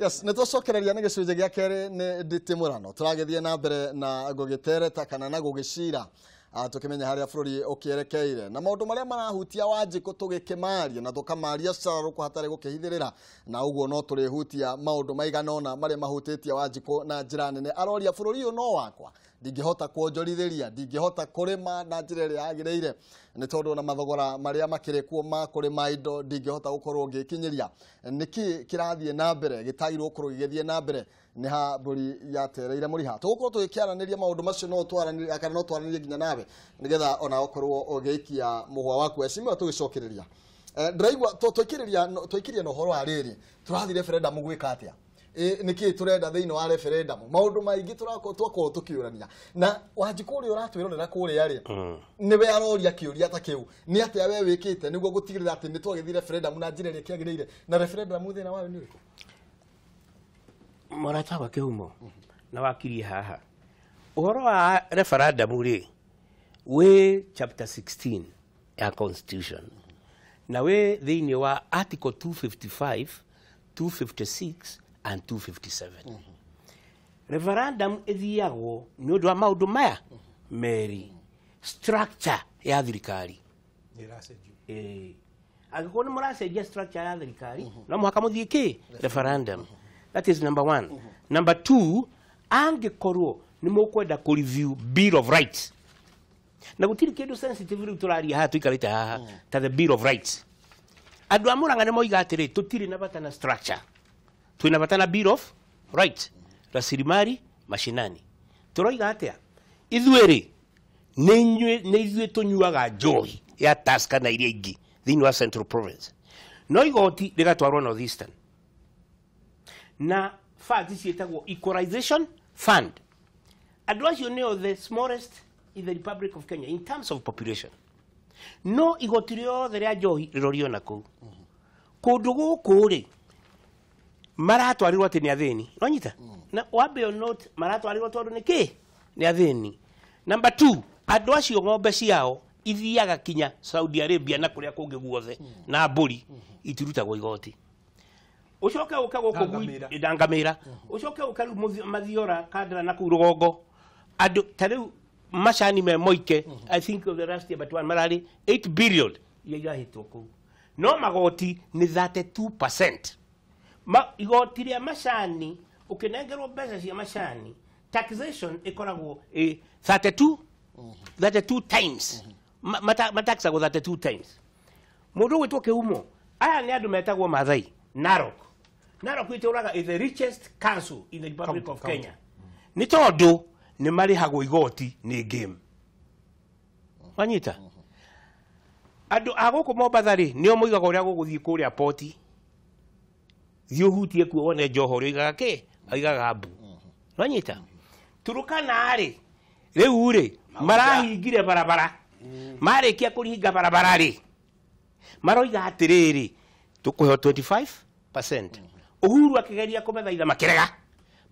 Yes, nĩ twacokereria nĩ gĩcunjĩ gĩa kerĩ nĩ nditimũrano tũragĩthiĩ na mbere na gũgĩtereta kana na gũgĩcira tũkĩmenya harĩa bũrũri ũkĩerekeire na maũndũ marĩa marahutia Wanjikũ tũgĩkĩmaria na tũkamaria cararũkũ hatarĩ gũkĩhithĩrĩra, na ũguo no tũrĩhutia maũndũ maigana ũna marĩa mahutĩtie Wanjikũ na njĩra nene. Aroria bũrũri ũyũ no wakwa, ndingĩhota kuonjorithĩria, ndingĩhota kũrĩma na njĩra ĩrĩa yagĩrĩire nĩ tondũ na mathogora marĩa makĩrĩ kuo ma kũrĩma indo ndingĩhota gũkorwo ngĩkinyĩria. Nĩkĩ kĩrathiĩ na mbere gĩtagĩrĩirwo gũkorwo gĩgĩthiĩ na mbere? Nĩ ha mbũri yatereire mũriha? Tũgũkorwo tũgĩkĩaranĩria maũndũ macio, no twaranĩrie kana no twaranĩrie nginya nawe nĩgetha ona ũkorwo ũgĩikia mũhwa waku ecimwe tũgĩcokereria. Ndĩraigua twaikĩria na ũhoro wa rĩrĩ, tũrathiĩ referendum gwĩka atĩa? Nĩkĩ tũrenda thĩinĩ wa referendum? Maũndũ maingĩ twakorwo tũkĩũrania na Wanjikũ ũrĩa ũratwĩrorera kũrĩa rĩ, nĩwe aroria kĩũria ta kĩu, nĩ atĩa we wĩkĩte nĩguo gũtigĩrĩra atĩ nĩ twagĩthiĩ referendum na njĩra ĩrĩa kĩagĩrĩire, na referendum thĩna wayo nĩ ũrĩkũ? Mũrata wa kĩhumo na wakirie haha ũhoro wa referendum rĩ, wĩ chapter 16 ya constitution na wĩ thĩinĩ wa article 255, 256 and 257. Referendum ĩthiagwo nĩ ũndũ wa maũndũ maya merĩ: structure ya thirikari. Ĩĩ. Angĩkorwo nĩ mũracenjia structure ya thirikari, no mũhaka mũthiĩ kĩ referendum. That is number one. Number two, angĩkorwo nĩ mũkwenda kũ review Bill of Rights, na gũtirĩ kĩndũ sensitive rĩu tũraria haha tũikarĩte haha ta the Bill of Rights. Andũ a Mũrang'a nĩ moiga atĩrĩ, tũtirĩ na bata na structure, twĩna bata na Bill of Rights, rasilimali mashinani. Tũroiga atĩa ithuĩ rĩ? Nĩ ithuĩ tũnyuaga njohi ya Tusker na iria ingĩ thĩinĩ wa Central Province, no igoti rĩgatwarwo North Eastern na funds ciĩtagwo equalization fund. Andũ acio nĩo the smallest in the Republic of Kenya in terms of population, no igoti rĩothe rĩa njohi rĩrorio na kũu kũndũ gũkũ rĩ maratwarirwo atĩ nĩ athĩni. Nonyita na wambe o note, maratwarirwo tondũ nĩ kĩ? Nĩ athĩni. Number two, andũ acio ng'ombe ciao ithiaga kinya Saudi Arabia na kũrĩa kũngĩ guothe na mbũri itirutagwo igoti. Ũcoke ũke gũkũ Na ngamĩra. Na ngamĩra. Ũcoke ũke rĩu Mathiora, Kandara na kũu rũgongo, andũ ta rĩu macani me moike, I think of the last year but one mararĩ 8 billion iria irahĩtwo kũu, no magoti nĩ 32%. Igoti rĩa macani, ũkĩnengerwo mbeca cia macani, taxation ĩkoragwo ĩ 32, 32 times. Mataxagwo 32 times. Mũndũ ũgwĩtwo kĩhumo, aya nĩ andũ metagwo Mathai Narok. Narok ĩtũraga is the richest council in the Republic County, of county. Kenya nĩ tondũ nĩ marĩhagwo igoti nĩ game. Wanyita andũ a gũkũ Mombatha rĩ, nĩo moigaga ũrĩa gũgũthiĩ kũrĩa poti. Thiĩ ũhutie kuo wone Joho ũrĩa oigaga kĩ, oigaga mbu. Wanyita Turukana rĩ, rĩu rĩ marahingire barabara. Marĩkia kũringa barabara rĩ, maroiga atĩrĩrĩ, tũkũheo 25%. Uhuru akĩgeria kũmethaitha, makĩrega,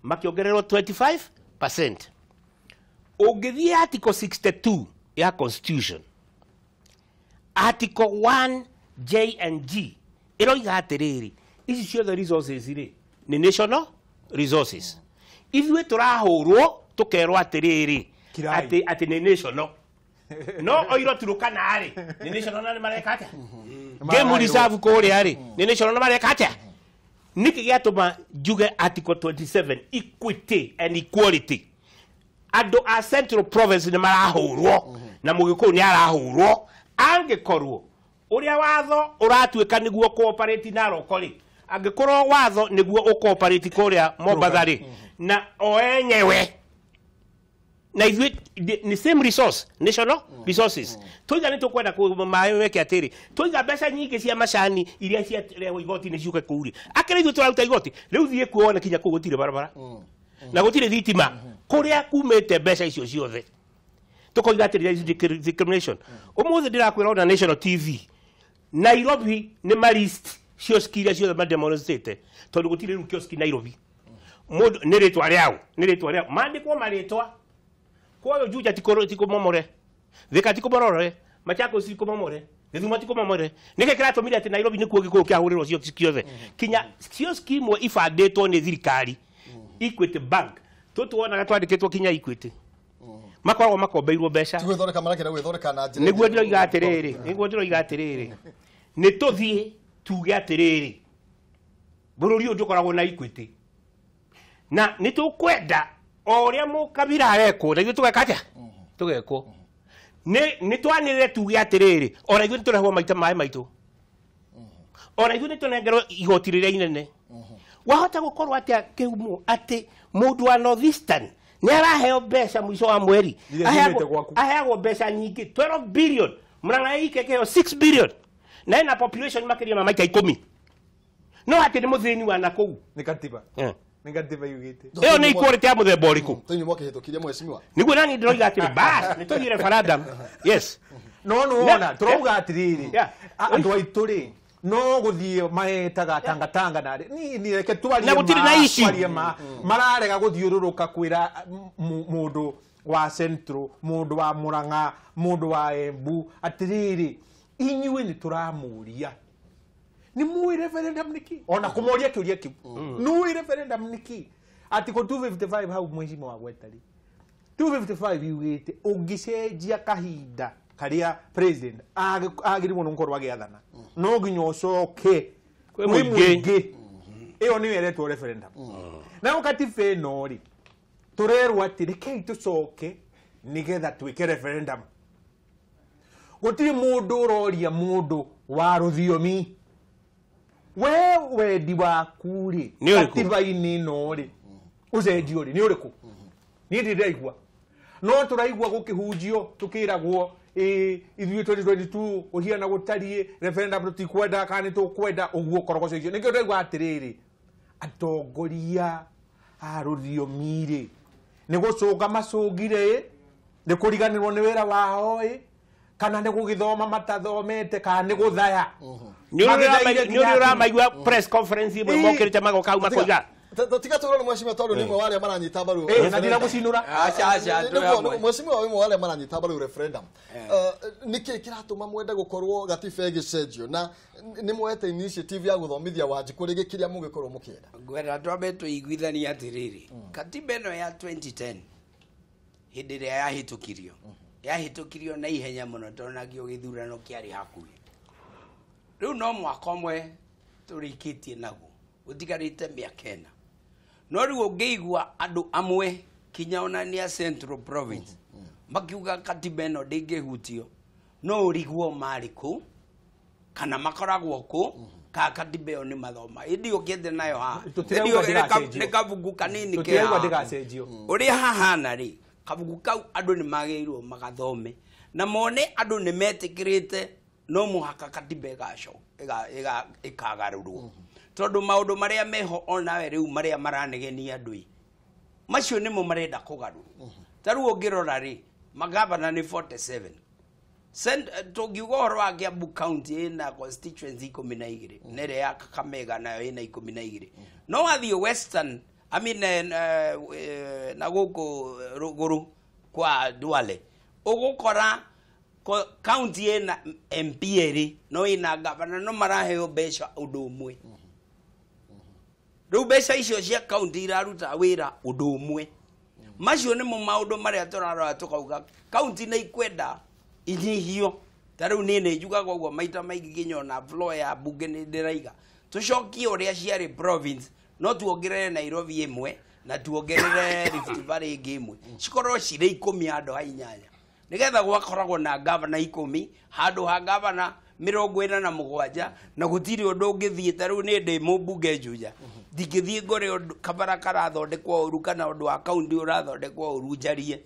makĩongererwo 25%. Ũngĩthiĩ article 62 ya constitution, article 1 J and G ĩroiga atĩrĩrĩ, ici ciothe resources rĩ nĩ national resources. Ithuĩ tũrahũrwo tũkerwo atĩrĩrĩ Kirai. atĩ nĩ national, no oiro Turukana rĩ nĩ national na nĩ mareka atĩa? Game reserve kũrĩa rĩ nĩ national na mareka atĩa? Nĩkĩ gĩatũma njuge article 27, equity and equality? Andũ a Central Province nĩ marahũrwo na Mũgĩkũyũ nĩ arahũrwo. Angĩkorwo ũrĩa watho ũratuĩka nĩguo cooperate Narok rĩ, angĩkorwo watho nĩguo ũcooperate kũrĩa Mombatha rĩ, na o enyewe na ithuĩ nĩ same resource, national resources. Tũiga nĩ tũkwenda maĩ meke atĩrĩ, tũiga mbeca nyingĩ cia macani iria ciarehwo igoti nĩ ciũke kũu rĩ, akĩrĩ ithuĩ tũraruta igoti rĩu. Thiĩ kuo wone kinya kũu gũtirĩ barabara na gũtirĩ thitima kũrĩa kumĩte mbeca icio ciothe. Tũkoiga atĩrĩ there is discrimination. Ũmũthĩ ndĩrakwĩra ona national TV Nairobi nĩ malist cioski iria ciothe mademonstrate, tondũ gũtirĩ rĩu kioski Nairobi. Mũndũ nĩ rĩtwa rĩao, nĩ rĩtwa rĩao mandĩkwo marĩtwa. Kwayo Juja tikũmomore, Thika tikũmorore, Machakos tikũmomore. Gĩthumo ti kũmomore. Nĩkĩ kĩratũmire atĩ Nairobi nĩkuo gĩkũyũ kĩahũrĩrwo cio ciothe? Kinya kioski imwe ibandĩtwo nĩ thirikari, Equity Bank, tũtũ wonaga twandĩkĩtwo kinya Equity, makoragwo makombeirwo mbeca. Ti gwĩthondeka marakĩenda gwĩthondeka na njĩra Nĩguo ndĩroiga atĩrĩrĩ, nĩguo ndĩroiga atĩrĩrĩ, nĩ tũthiĩ tuge atĩrĩrĩ, bũrũri ũyũ ndũkoragwo na Equity, na nĩ tũkwenda o ũrĩa mũkabira arekwo na ithuĩ tũgeka atĩa, tũgekwo. Nĩ twanĩrĩre tuge atĩrĩrĩ, ona ithuĩ nĩ tũrehwo maita maĩ maitũ, ona ithuĩ nĩ tũnengerwo igoti rĩrĩa inene. Wahota gũkorwo atĩa kĩhumo atĩ mũndũ wa North Eastern nĩ araheo mbeca mũico wa mweri? Iria ciumĩte gwaku. Aheagwo mbeca nyingĩ, 12 billion, Murang'a ike kĩheo 6 billion, na ĩna population makĩria ma maita 10, no atĩ nĩ mũthĩni wa nakũu. Nĩ katiba. Nĩ katiba yugĩte. Ĩyo nĩ equality ya mũthemba ũrĩkũ? Tũnyuĩ mwakĩhĩtũkirie, mheshimiwa. Nĩguo nani ndĩroiga atĩrĩ, bas nĩ tũthiĩ referendum, yes. No nĩwona tũrauga atĩrĩrĩ, andũ aitũ rĩ, no gũthiĩ maetaga tangatanga narĩ ni reke twarie Na gũtirĩ ma, na issue. Twarie ma, mararega gũthiũrũrũka kwĩra mũndũ wa Central, mũndũ wa Murang'a, mũndũ wa Embu atĩrĩrĩ, inyuĩ nĩ tũramũria, nĩ mũĩ referendum nĩkĩ? Ona kũmoria kĩũria kĩu, nĩũĩ referendum nĩkĩ? Article 255 hau mheshimiwa gweta rĩ, 255 yugĩte ũngĩcenjia kahinda karĩa president agĩrĩirwo nĩ gũkorwo agĩathana, no nginya ũcoke kwĩ kwĩ mũingĩ. Mũingĩ. Ĩyo nĩyo ĩretwo referendum. Nayo katiba ĩno rĩ, tũrerwo atĩ rekei tũcoke nĩgetha twĩke referendum. Gũtirĩ mũndũ ũroria mũndũ wa rũthiomi, we wendi waku rĩ, Nĩ ũrĩkũ? Katiba-inĩ ĩno rĩ, ũcenjio rĩ, nĩ ũrĩkũ? Niĩ ndirĩ ndĩraigua, no tũraigua gũkĩhunjio tũkĩragwo ĩ ithuĩ 2022 ũhiana gũtariĩ referendum tũtikwenda kana nĩ tũkwenda ũguo korogoco icio. Nĩkĩo ndĩraigua atĩrĩrĩ, atongoria a rũthiomi rĩ, nĩ gũcũnga macũngire ĩ, nĩ kũriganĩrwo nĩ wĩra wao ĩ, kana nĩ gũgĩthoma matathomete, kana nĩ gũthaya. Nĩ Magĩthaire ũrĩ nginya ũramaigua press conference imwe mokĩrĩte magoka hau makoiga. Tiga tũrore, mheshimiwa, tondũ nĩ ũmwe wa arĩa maranyita mbaru. Ĩ, na ndiragũcinũra. Aca, aca, twĩ hamwe. Mheshimiwa, wĩ ũmwe wa arĩa maranyita mbaru referendum. Nĩkĩ kĩratũma mwende gũkorwo gatiba ĩgĩcenjio, na nĩ mwete initiative ya gũthomithia Wanjikũ rĩngĩ kĩrĩa mũngĩkorwo mũkĩenda? Ngwenda twambe tũiguithanie atĩrĩrĩ, katiba ĩno ya 2010, hĩndĩ ĩrĩa yahĩtũkirio, yahĩtũkirio na ihenya mũno tondũ nakĩo gĩthurano kĩarĩ hakuhĩ. Rĩu no mwaka ũmwe tũrĩkĩtie naguo, gũtigarĩte mĩaka 4. No rĩu ũngĩigua andũ amwe kinya ona nĩ a Central Province makiuga katiba ĩno ndĩngĩhutio, no ũrigwo marĩ kũ kana makoragwo kũ, ka katiba ĩyo nĩ mathoma ĩndĩ ũkĩte nayo haha. Tũtirauga Ĩndĩ ĩyo ndĩgacenjio. Nĩ kabuku kanini ke Tũtirauga haha. ndĩgacenjio. Ũrĩa hahana rĩ, kabuku kau andũ nĩ magĩrĩirwo magathome na mone andũ nĩ metĩkĩrĩte no mũhaka katiba ĩkagarũrwo, tondũ maũndũ marĩa meho onawe rĩu marĩa maranegenia andũ ĩ, macio nĩmo marenda kũgarũrwo. Ta rĩu ũngĩrora rĩ, magavana nĩ 47. Tũngiuga ũhoro wa Kiambu County ĩna constituency 12, na ĩrĩa ya Kakamega nayo ĩna 12. No wathiĩ Western, I mean, na gũkũ rũgũrũ kwa Duale, ũgũkora county ĩna MP erĩ no ĩna gavana, no maraheo mbeca ũndũ ũmwe. Rĩu mbeca icio cia county iraruta wĩra ũndũ ũmwe. Macio nĩmo maũndũ marĩa tũrarora tũkauga county nĩ ikwenda inyihio. Ta rĩu niĩ nĩ njugaga ũguo maita maingĩ, nginya ona floor ya bunge nĩ ndĩraiga tũcokie ũrĩa ciarĩ province, no tuongerere Nairobi ĩmwe na tuongerere Rift Valley ĩngĩ ĩmwe, cikorwo cirĩ 10 handũ ha inyanya, nĩgetha gwakoragwo na gavana 10 handũ ha gavana 47, na gũtirĩ ũndũ ũngĩthiĩ. Ta rĩu niĩ ndĩ mũmbunge Juja, ndingĩthiĩ ngore ũndũ kabara karathondekwo ũru kana ũndũ wa kaunti ũrathondekwo ũru njarie.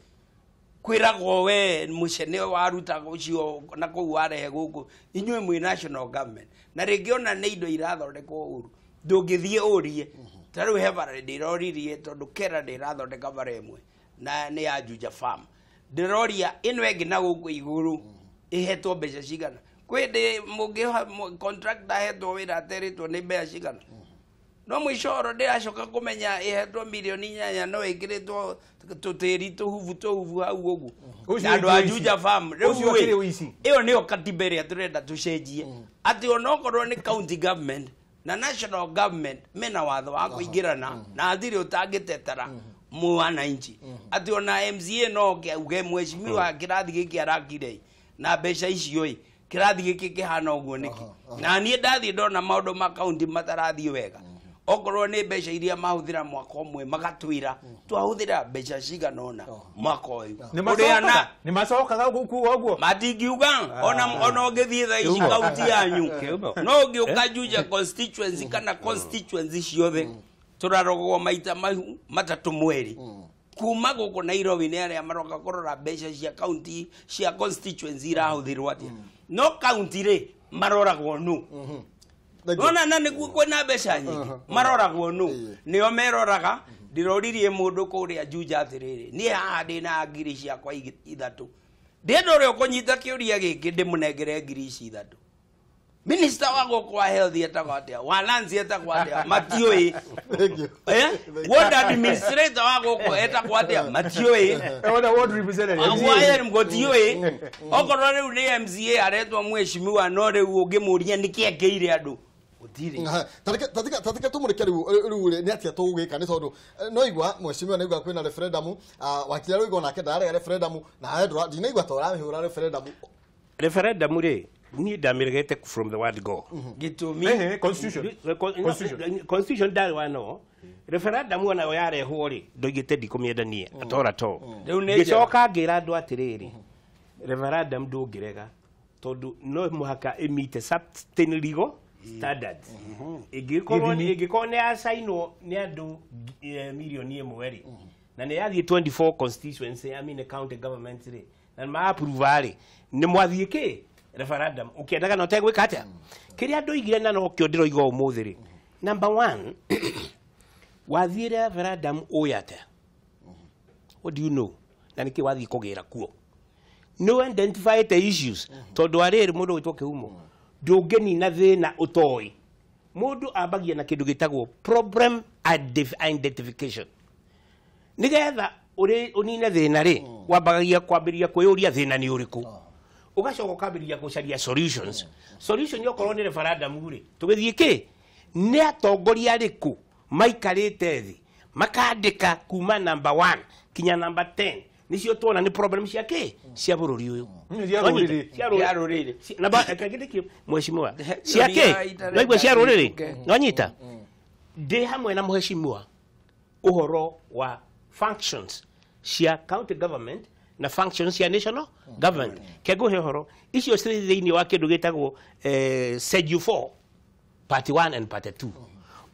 Kwĩragwo we mũcene waruta ũcio na kũu warehe gũkũ, inyuĩ mwĩ national government. Na rĩngĩ ona nĩ indo irathondekwo ũru, ndũngĩthiĩ ũrie. Ta rĩu he bara ndĩroririe, tondũ kera ndĩrathondeka bara ĩmwe na nĩ ya Juja Farm, ndĩroria ĩno ĩngĩ na gũkũ igũrũ ĩhetwo mbeca cigana. Kwĩ ndĩ mũngĩ contractor ahetwo wĩra aterĩtwo nĩ mbeca cigana. No mũico ndĩracoka kũmenya ĩhetwo milioni 8 no ĩkĩrĩtwo tũtĩri tũhubu hau ũguo. Na andũ a Juja Farm rĩu ĩyo nĩyo katiba ĩrĩa tũrenda tũcenjie, atĩ onokorwo nĩ county government na national government mena watho wa kũingĩrana na hatirĩ ũtangĩtetera mwananchi, atĩ ona MCA no oke auge mheshimiwa kĩrathi gĩkĩ arakire na mbeca icio ĩ kĩrathi gĩkĩ kĩhana ũguo nĩkĩ. Na niĩ ndathiĩ ndona maũndũ ma county matarathiĩ wega, okorwo nĩ mbeca iria mahũthĩra mwaka ũmwe magatwĩra twahũthĩra mbeca cigana ũna mwaka ũyũ. Nĩ macokaga kuuga ũguo? Matingiuga ona ũngĩthiĩ thaa ici kaunti yanyu no ũngĩũka Juja constituency kana constituency ciothe tũrarogwo maita matatũ mweri kuma gũkũ Nairobi nĩ arĩa maroka kũrora mbeca cia county cia constituency irahũthĩrwo atĩa. No county rĩ maroragwo nũ? Nona na nĩguo kwĩna mbeca nyingĩ maroragwo nũ? Nĩo meroraga. Ndĩroririe mũndũ kũrĩa Juja atĩrĩrĩ, niĩ haha ndĩna ngiri ciakwa 3, ndĩenda ũrĩa ũkũnyita kĩũria gĩkĩ ndĩmũnengere ngiri ici 3. Minister wa gũkũ wa health etagwo atĩa, wa lands etagwo atĩa, matiũĩ. Ward administrator wa gũkũ etagwo atĩa, matiũĩ. Ward representative gũtiũĩ. Okorwo rĩu nĩ MCA aretwo mheshimiwa, no rĩu ũngĩmũria nĩkĩ ekĩire andũ gũtirĩ. Tatika tũmũrĩke rĩu nĩ atĩa tũgwĩka, nĩ tondũ no igua mheshimiwa nĩ igua kwĩna referendum, wakiri arauga onake ndararega referendum, na ndinaigua ta ũramĩhũra referendum. Referendum rĩ niĩ ndamĩregete from the word go. Gĩtũmi constitution ndarĩ wa no referendum onayo yarehwo rĩ ndoigĩte ndikũmĩenda niĩ atora to. Ngĩcoka ngĩra andũ atĩrĩrĩ, referendum ndũngĩrega tondũ no mũhaka ĩmite certain legal standards. Ĩngĩkorwo nĩ yacainwo nĩ andũ milioni 1 rĩ, na nĩ yathiĩ 24 constituency, I mean county government rĩ, na nĩ ma-approve rĩ, nĩ mwathiĩ kĩ referendum ũkĩendaga na ũtegwĩka atĩa. Kĩrĩa ndoigire na nokĩo ndĩroiga ũmũthĩ rĩ, number 1, wathiĩ referendum ũĩ atĩa? What do you know? Na nĩkĩ wathiĩ kũgĩra kuo? No identify the issues tondũ arĩrĩ mũndũ gwĩtwo Kĩhumo ndũngĩnina thĩna ũtoĩ. Mũndũ ambagia na kĩndũ gĩtagwo problem identification. Nĩgetha ũnine thĩna rĩ, wambagagia kwambĩrĩria kwĩyũria thĩna nĩ ũrĩkũ, ũgacoka ũkambĩrĩria gũcaria solutions. Solution yokorwo nĩ referendum rĩ, tũgĩthiĩ kĩ? Nĩ atongoria arĩkũ maikarĩte thĩ makandĩka kuma number 1 kinya number 10 nicio tuona nĩ problem cia kĩ? Cia bũrũri ũyũ. Cia rũrĩrĩ. Namba mheshimiwa cia kĩ? Naigua cia rũrĩrĩ. Nwanyita? Ndĩ hamwe na mheshimiwa ũhoro wa functions cia county government na functions cia national government. Kegũhe ũhoro icio cirĩ thĩinĩ wa kĩndũ gĩtagwo Schedule 4 part 1 and part 2.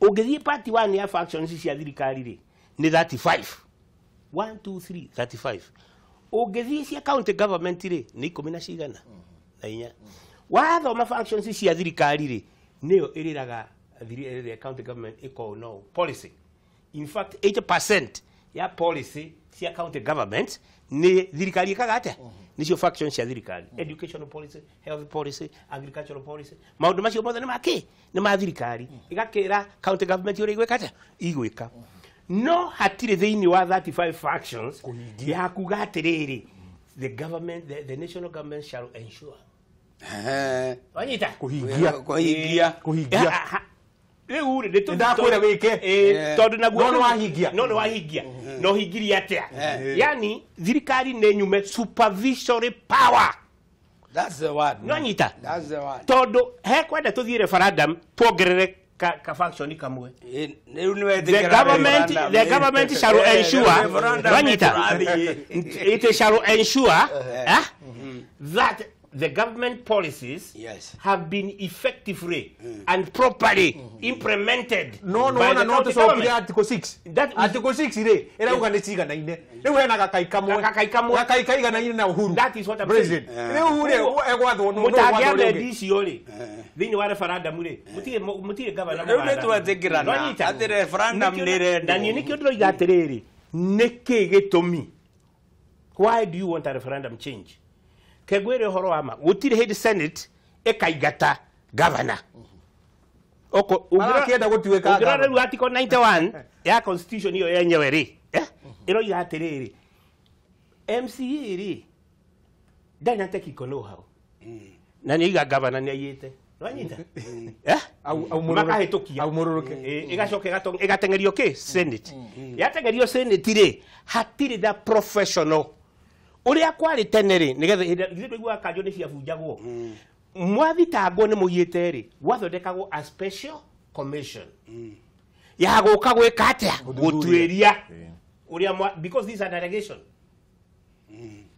Ũngĩthiĩ part 1 ya functions cia thirikari rĩ nĩ 35. 1 2 3 35. Ũngĩthiĩ cia county government rĩ nĩ 10 na cigana na inya. Wathoma functions cia thirikari rĩ nĩyo ĩrĩraga the county government ĩkorwo no policy. In fact 80% ya policy cia county government nĩ thirikari ĩkaga atĩa? Nĩcio functions cia thirikari. Educational policy, health policy, agricultural policy. Maũndũ macio mothe nĩ ma kĩ? Nĩ ma thirikari. Ĩgakĩra county government ũrĩa igwĩka atĩa? Igwĩka. No hatirĩ thĩinĩ wa 35 functions ya kuga atĩrĩrĩ, the government, the national government shall ensure. Wanyita? Kũhingia. Kũhingia. Rĩu rĩ ndakwĩra wĩke tondũ naguo no nĩ wahingia. No nĩ wahingia. No hingirie atĩa? Yani thirikari nĩ nyume supervisory power. That's the word. No nyita. That's the word. Tondũ he kwenda tũthiĩ referendum tuongerere ka function kamwe. The government shall ensure, Wanyita, it shall ensure that the government policies have been effectively and properly implemented. No, no, no, no, no, Article 6. Article 6 ire irauga ni ciganaine. Riu hena gakai kamwe. Gakai kaiganaine na Uhuru. That is what I'm saying. Riu ri egwathwo no mutangĩambe icio ri thĩinĩ wa referendum ri mutige governor. Riu nĩ twetĩkĩrana atĩ referendum nĩ ĩrendwo. Na niĩ nĩkĩo ndĩroiga atĩrĩrĩ, nĩkĩ gĩtũmi? Why do you want a referendum change? Kegwire ũhoro wa ma gũtirĩ hĩndĩ Senate ĩkaingata governor. Arakĩenda gũtuĩka ũngĩrora rĩu article 91 ya constitution ĩyo yenyewe rĩ, ĩroiga atĩrĩrĩ, MCA rĩ ndarĩ na technical know how na nĩ iga governor nĩ aiyĩte. Nĩwanyita? Makahĩtũkia. Ĩgacoka ĩgateng'erio kĩ? Senate. Yateng'erio Senate rĩ, hatirĩ na professional. Ũrĩa kwarĩ tene rĩ, nĩgetha ithuĩ tũiguaga kanjũ nĩ ciabunjagwo. Mwathitangwo nĩ mũiyĩte rĩ, gwathondekagwo a special commission ya gũka gwĩka atĩa? Gũtuĩria ũrĩa, because this is an allegation.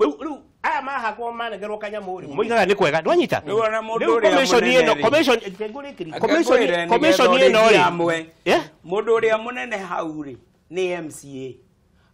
Rĩu aya mahakwo manengerwo kanyamũ rĩ, moigaga nĩ kwega. Nĩwanyita? Rĩu commission ĩno, commission ĩno rĩ, mũndũ ũrĩa mũnene hau rĩ nĩ MCA.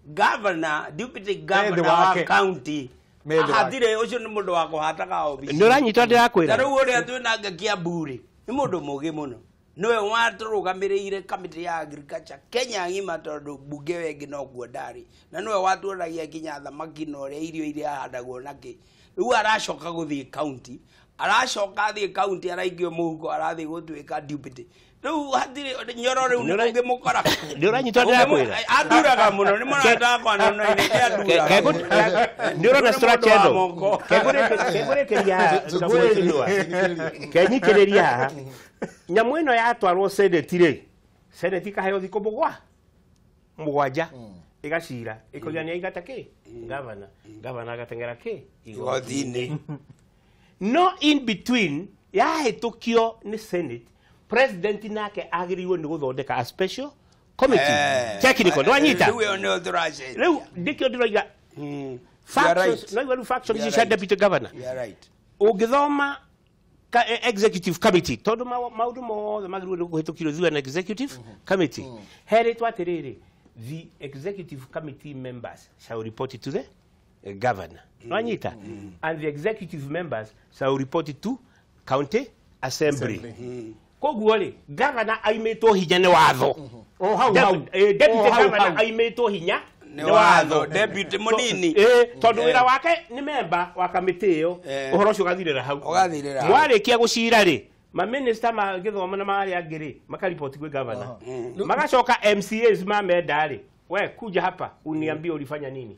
Governor, deputy governor wa county hatirĩ, ũcio nĩ mũndũ wa kũhataga obici. Nĩ ũranyita ndĩrakwĩra? Ta rĩu ũrĩa twĩnake Kiambu rĩ, nĩ mũndũ mũũgĩ mũno. Nĩwe watũrũgamĩrĩire kamĩtĩ ya agriculture Kenya ng'ima tondũ mbunge ĩyo ĩngĩ nokuo ndarĩ. Na nĩwe watuonagia nginya thamaki na ũrĩa irio iria ahandagwo nakĩ. Rĩu aracoka gũthiĩ county, aracoka athiĩ county araikio mũhuko arathiĩ gũtuĩka deputy. Rĩu hatirĩ Nyoro rĩu ũngĩmũkora. Nĩ ũranyita ndĩrakwĩra? Anduraga mũno, nĩ mũrata wakwa na nĩ anduraga. Nĩ ũrona structure ĩno? Kengũrĩkĩria kenyitĩrĩria haha. Nyamũ ĩno yatwarwo Senate rĩ, Senate ikaheo thikũ mũgwanja ĩgacira, ĩkoiga nĩ yaingata kĩ? Governor. Governor agateng'era kĩ? Igoti-inĩ. No in between yahĩtũkio nĩ Senate, president nake agĩrĩirwo nĩ gũthondeka a special committee technical. Nĩwanyita? Rĩu ĩyo nĩyo tũracenjia. Rĩu ndĩkĩo ndĩroiga factions, no rĩu factions icio cia deputy governor. Ũngĩthoma executive committee, tondũ maũndũ mothe magĩrĩirwo nĩ kũhĩtũkirwo through an executive committee, herĩtwo atĩrĩrĩ, the executive committee members shall report to the governor. Nĩwanyita? And the executive members shall report to county assembly. Koguo rĩ, governor aimĩtwo hinya nĩ watho. Deputy governor aimĩtwo hinya nĩ watho, deputy mũnini. Tondũ wĩra wake nĩ member wa kamĩtĩ ĩyo, ũhoro ũcio ũgathirĩra hau. Mwarĩkia gũcira rĩ, maminista ma gĩthomo na marĩa angĩ rĩ, makaripoti kwĩ governor. Magacoka MCAs mamenda rĩ, we kuja hapa uniambie ulifanya nini.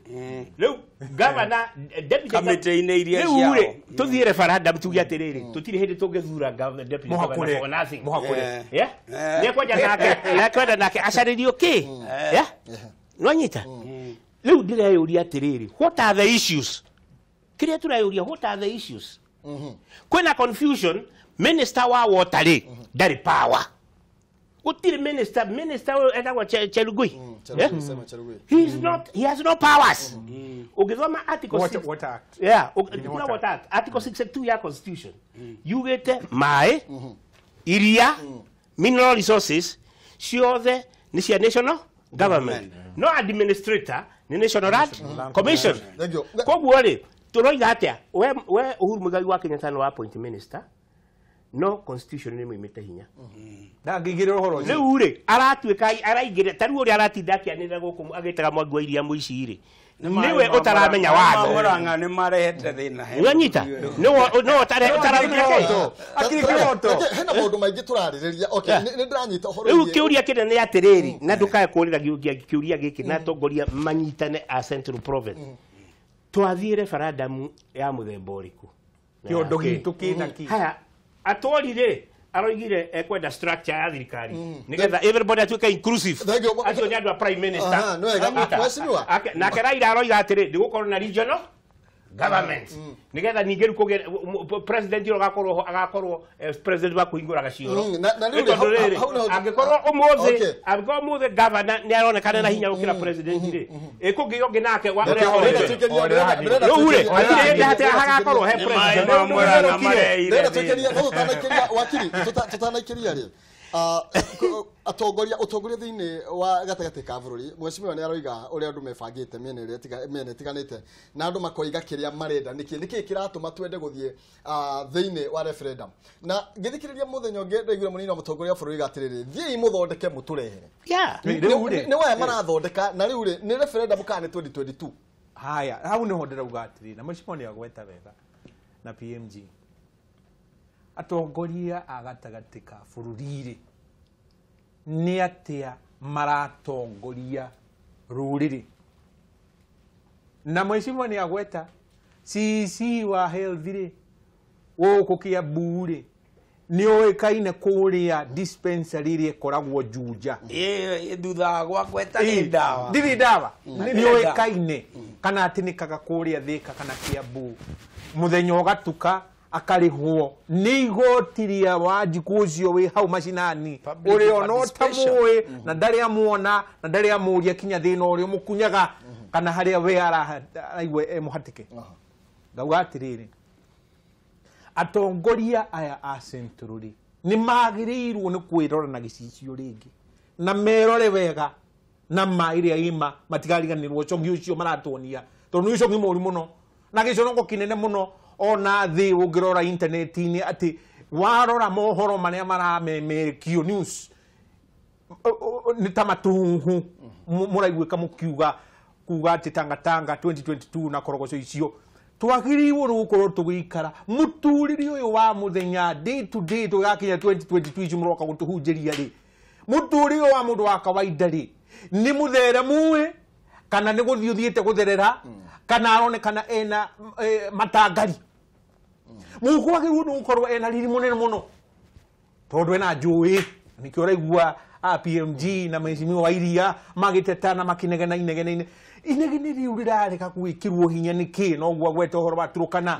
Rĩu governor, deputy kamĩtĩ-inĩ iria rĩu ciao. Rĩ, tũthiĩ referendum tuge atĩrĩrĩ, tũtirĩ hĩndĩ tũngĩthura deputy governor for nothing. Nĩekwenda nake acarĩrio kĩ? Nĩwanyita? Rĩu ndĩreyũria atĩrĩrĩ, what are the issues? Kĩrĩa tũreyũria, what are the issues? Kwĩna confusion, minister wa water rĩ, ndarĩ power. Gũtirĩ minister ũyũ etagwo Chelugui. He is not, he has no powers. Ũngĩthoma article 6 Water Act. Yeah, Water Act. Article 62 ya constitution. Yugĩte maĩ, iria, mineral resources, ciothe nĩ cia national government. No administrator nĩ National Land Commission. Koguo rĩ, tũroiga atĩa? We Uhuru Muigai wa Kenyatta nĩ wa appoint minister, no constitution nĩ ĩmũimĩte hinya. Ndangĩingĩrĩra ũhoro ũcio. Rĩu rĩ, aratuĩka araingĩrĩra, ta rĩu ũrĩa aratinda akĩanĩrĩra gũkũ agĩtaga Mwangi wa Iria mũici rĩ, nĩwe ũtaramenya watho. Murang'a nĩ marehete thĩna. Nĩwanyita? Nĩwe ũtaramenya kĩ? Akiri kĩroto. Hena maũndũ maingĩ tũrarĩrĩria. Okay, nĩ ndĩranyita ũhoro Rĩu wĩgiĩ- kĩũria kĩnene nĩ atĩrĩrĩ, na ndũkae kũũrĩra kĩũria gĩkĩ na atongoria manyitane a Central Province. Twathiĩ referendum ya mũthemba ũrĩkũ? Kĩondo gitũ kĩna kĩ? Haya, atwari rĩ, aroigire ekwenda structure ya thirikari nĩgetha everybody atuĩke inclusive. Thank you. Acio nĩ andũ a prime minister. Aha, nĩ wega. Anyita. Mheshimiwa. Nake Raila aroiga atĩrĩ, ndĩgũkorwo na regional government nĩgetha ningĩ rĩu kũgĩe president ũrĩa ũgakorwo ho agakorwo president wa kũhingũraga cioro. Na rĩu Nĩ tondũ rĩ, rĩrĩ, hau nĩho- angĩkorwo ũmũthĩ Okay. angĩkorwo ũmũthĩ governor nĩ aronekana na hinya gũkĩra president rĩ, ĩkũngĩ ũngĩ nake wa ũrĩa rĩu rĩ, hatirĩ hĩndĩ hatirĩ hagakorwo he president. Nĩ maĩ ma Murang'a Ndĩrenda tũikĩrie, no tũtanaikĩria, wakiri, tũtanaikĩria rĩ, atongoria, ũtongoria thĩinĩ wa gatagatĩ ka bũrũri, mheshimiwa nĩ aroiga ũrĩa andũ mebangĩte mĩena ĩrĩa mĩena ĩtiganĩte, na andũ makoiga kĩrĩa marenda. Nĩkĩ kĩratũma twende gũthiĩ thĩinĩ wa referendum? Na ngĩthikĩrĩria mũthenya ũngĩ ndaiguire mũnini wa mũtongoria wa bũrũri atĩrĩrĩ, thiĩi mũthondeke mũtũrehere. Rĩu rĩ, Nĩ waya marathondeka, na rĩu rĩ, nĩ referendum kana nĩ 2022? Haya, hau nĩho ndĩrauga atĩrĩ, na mheshimiwa nĩ agweta wega na PMG. Atongoria a gatagatĩ ka bũrũri-rĩ nĩ atĩa maratongoria rũrĩrĩ? Na mheshimiwa nĩ agweta CC wa health rĩ gũkũ Kiambu rĩ nĩ ũĩkaine kũrĩa dispensary ĩrĩa ĩkoragwo Juja. Ĩ thutha wa gwakwa ĩtarĩ ndawa. Ndirĩ ndawa. Nĩ ũĩkaine kana atinĩkaga kũrĩa Thĩka kana Kiambu mũthenya ũgatuka akarĩhwo nĩ igoti rĩa Wanjikũ ũcio wĩ hau macinani ũrĩa ona ũtamũĩ na ndarĩ amuona na ndarĩ amũria kinya thĩna ũrĩa ũmũkunyaga kana harĩa we araigua e mũhatĩke. Ngauga atĩrĩrĩ, atongoria aya a Central rĩ nĩ magĩrĩirwo nĩ kwĩrora na gĩcicio rĩngĩ na merore wega na ma ĩrĩa ĩma matigariganĩrwo ũcong'i ũcio maratuonia tondũ nĩ ũcong'i mũru mũno na gĩconoko kĩnene mũno. Ona thĩ ũngĩrora intaneti-inĩ atĩ warora mohoro marĩa maramemerekio news nĩ ta matuhuhu mũraiguĩka mũkiuga kuga atĩ Tangatanga 2022 na korogoco icio. Twagĩrĩirwo nĩ gũkorwo tũgĩikara mũtũrĩre ũyũ wa mũthenya day to day tũgakinya 2022 icio mũroka gũtũhunjĩria rĩ, mũtũrĩre ũyũ wa mũndũ wa kawaida rĩ nĩ mũtheremu kana nĩ gũthiĩ ũthiĩte gũtherera kana aronekana ena matangari. Mũkwagĩrĩirwo nĩ gũkorwo ena riri mũnene mũno tondũ ena njũĩ nĩkĩo ũraigua PMG na mheshimiwa wa Iria magĩteta na makĩnegena inegene inegene rĩu rĩrarega gwĩkĩrwo hinya nĩkĩ? Noguo agweta ũhoro wa Turukana.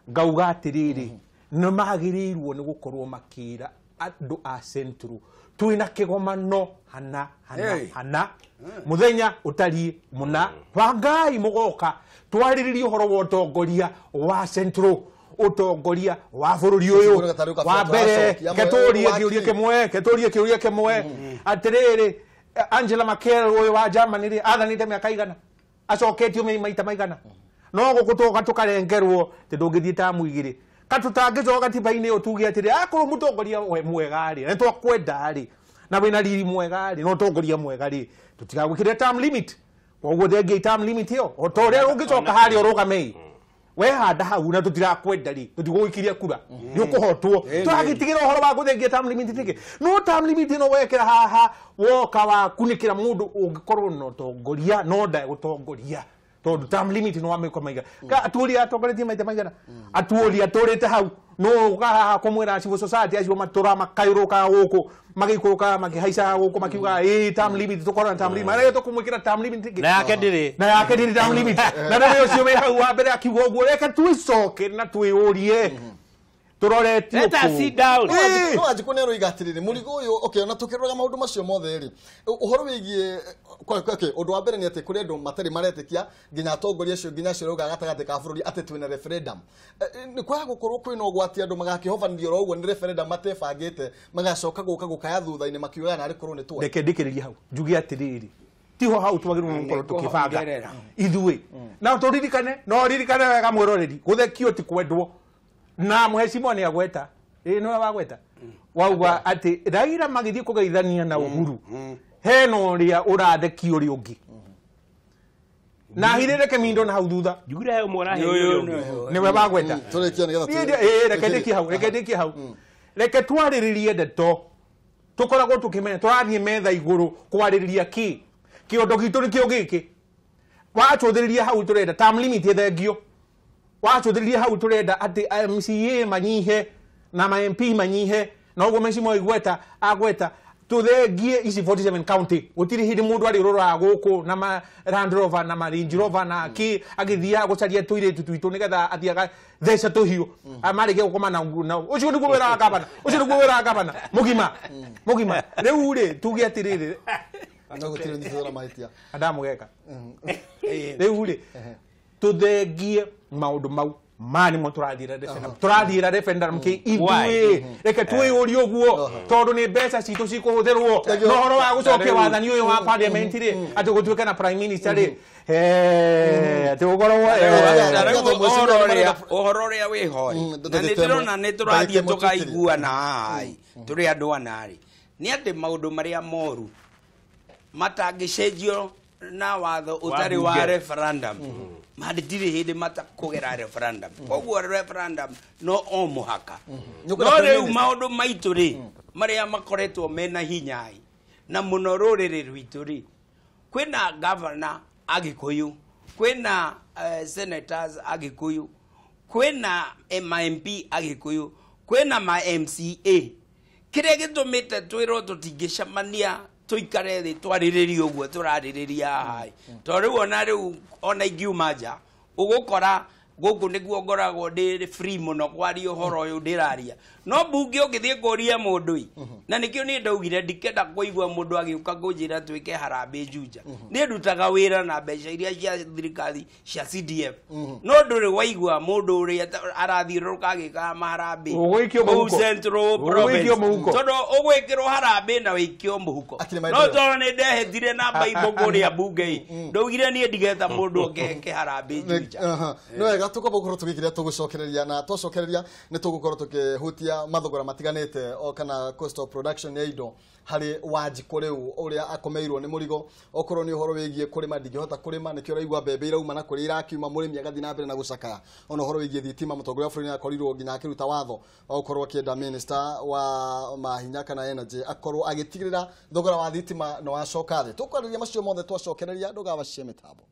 Ngauga atĩrĩrĩ, nĩ magĩrĩirwo nĩ gũkorwo makĩra andũ a Central twĩna kĩgomano hana hana hana mũthenya ũtariĩ mũna, bangai mũgoka twarĩrĩrie ũhoro wa ũtongoria wa Central, ũtongoria wa bũrũri ũyũ. Wa mbere ketũrie kĩũria kĩmwe, ketũrie kĩũria kĩmwe atĩrĩrĩ, Angela Merkel ũyũ wa Germany rĩ athanĩte mĩaka igana acoketio maita maigana no gũkũ tũgoka tũkarengerwo atĩ ndũngĩthiĩ tamu igĩrĩ ka tũtangĩcoka gatiba-inĩ ĩyo tuge atĩrĩ akorwo mũtongoria we mwega rĩ na nĩtwakwenda rĩ na wĩna riri mwega rĩ na ũtongoria mwega rĩ tũtigagwĩkĩre term limit. Koguo thengia term limit ĩyo o ta ũrĩa ũngĩcoka harĩa ũrũgame we handa hau na tũtirakwenda rĩ tũtigũgũikiria kura nĩ ũkũhotwo. Tũragĩtigĩra ũhoro wa gũthengia term limit nĩkĩ? No term limit ĩno wekĩra haha woka wa kunĩkĩra mũndũ ũngĩkorwo na ũtongoria no ndegũtongoria tondũ term limit nĩ wamĩka maiga Atwoli atongoretie maita maigana Atwoli atũrĩte hau no ũka haha kũmwĩra civil society acio matũra makayũrũkaga gũkũ magĩikũrũkaga makĩhaicaga gũkũ makiugaga ĩ term limit tũkorwo na term limit marĩa tũkũmwĩkĩra term limit nĩkĩ? Na yake ndĩrĩ. Na yake ndĩrĩ term limit. Na rĩu ũcio wĩ hau wa mbere akiuga ũguo reke twĩcoke na twĩyũrie tũroretie Let us sit down. No Wanjikũ nĩ aroiga atĩrĩrĩ mũrigo ũyũ okay ona tũkĩroraga maũndũ macio mothe rĩ ũhoro wĩgiĩ okay ũndũ wa mbere nĩ atĩ kũrĩ andũ matarĩ maretĩkia nginya atongoria acio nginya acio rauga gatagatĩ ka bũrũri atĩ twĩna referendum. Nĩ kwaga gũkorwo kwĩna ũgwati andũ magakĩhobanĩrio oro ũguo nĩ referendum matebangĩte magacoka gũka gũkaya thutha-inĩ makiugaga narĩ korwo nĩ twa. Reke ndĩkĩrĩrie hau njuge atĩrĩrĩ tiho hau twagĩrĩirwo gũkorwo tũkĩbanga ithuĩ na tũririkane no ririkane wega mwĩroreri gũthekio ti kwendwo na mheshimiwa nĩ agweta ĩ nĩwe wagweta wauga atĩ Raila magĩthiĩ kũgeithania na Uhuru hena ũrĩa ũrathekio ũrĩa ũngĩ na ahithĩre kĩmindo na hau thutha njugire he ũmwe ũraherio ũrĩa ũngĩ nĩwe wagweta tũrĩkie nĩgetha reke ndĩkie hau reke ndĩkie hau reke twarĩrĩrie ndeto tũkoragwo tũkĩmenya tũrathiĩ metha igũrũ kwarĩrĩria kĩ kĩondo gitũ nĩkĩo gĩkĩ wacũthĩrĩria hau tũrenda term limit ĩthengio wacũthĩrĩria hau tũrenda atĩ MCA manyihe na ma MP manyihe na ũguo mheshimiwa Igweta agweta tũthengie ici 47 county gũtirĩ hĩndĩ mũndũ arĩũrũraga gũkũ na ma Land Rover na ma Range Rover na kĩ agĩthiaga gũcaria tũirĩtu twitũ nĩgetha athiĩ agatheca tũhiũ amarĩkia gũkoma na ũcio nĩguo wĩra wa gavana ũcio nĩguo wĩra wa gavana mũgima mũgima rĩu rĩ tuge atĩrĩrĩ no gũtirĩ nyitĩtwo na mahĩtia andamũgeka rĩu rĩ tũthengie maũndũ mau ma nĩmo tũrathiĩra referendum tũrathiĩra referendum kĩ ithuĩ reke twĩyũrie ũguo tondũ nĩ mbeca citũ cikũhũthĩrwo na ũhoro wa gũcokia wathani ũyũ wa parliament rĩ atĩ gũtuĩke na prime minister rĩ atĩ gũkorwo ũhoro ũrĩa wĩho rĩ na nĩ ndĩrona nĩ tũrathiĩ tũkaiguana haha tũrĩ andũ ana rĩ nĩ atĩ maũndũ marĩa moru matangĩcenjio na watho ũtarĩ wa Bunge. Referendum matirĩ hĩndĩ matakũgera referendum, koguo referendum no o mũhaka. Nĩ ũkwenda No Prime rĩu Minister? Maũndũ maitũ rĩ, marĩa makoretwo mena hinya ĩ, na mũno rũrĩrĩ rwitũ rĩ, kwĩna governor Agĩkũyũ, kwĩna senators Agĩkũyũ, kwĩna ma MP Agĩkũyũ, kwĩna ma MCA. Kĩrĩa gĩtũmĩte twĩrwo tũtingĩcemania tũikare thĩ twarĩrĩrie ũguo tũrarĩrĩria haha ĩ, tondũ rĩu ona rĩu ona ingiuma nja ũgũkora gũkũ nĩguo ngoragwo ndĩ free mũno kwaria ũhoro ũyũ ndĩraria, no mbunge ũngĩthiĩ kũria mũndũ ĩ, na nĩkĩo niĩ ndaugire ndikenda kũigua mũndũ agĩũka kũnjĩra twĩke harambĩ Juja. Niĩ ndutaga wĩra na mbeca iria cia thirikari cia CDF, no ndũrĩ waigua mũndũ ũrĩa arathiũrũrũka agĩkaga maharambĩ Ũgũikio kũu mũhuko. Central Ũgũikio Province. mũhuko. Tondũ ũgwĩkĩrwo harambĩ na wĩikio mũhuko. Akĩrĩ No maendeleo. tondũ nĩ ndehĩtire na Bible kũrĩa mbunge ĩ, ndaugire niĩ ndigeta mũndũ ũngeke harambĩ Juja. Aha. Nĩ wega, tũkwamba gũkorwo tũgĩkĩrĩa tũgũcokereria, na twacokereria nĩ tũgũkorwo tũkĩhutia mathogora matiganĩte o kana cost of production ya indo harĩ Wanjikũ rĩu ũrĩa akomeirwo nĩ mũrigo. Okorwo nĩ ũhoro wĩgiĩ kũrĩma, ndingĩhota kũrĩma, nĩkĩo ũraigua mbembe irauma na kũrĩa irakiuma, mũrĩmi agathiĩ na mbere na gũcakaya. Ona ũhoro wĩgiĩ thitima, mũtongoria wa bũrũri nĩ akorirwo nginya akĩruta watho wa gũkorwo akĩenda minister wa mahinya kana energy akorwo agĩtigĩrĩra thogora wa thitima nĩ wacoka thĩ. Tũkwarĩria macio mothe twacokereria. Ndũgabacie mĩtambo.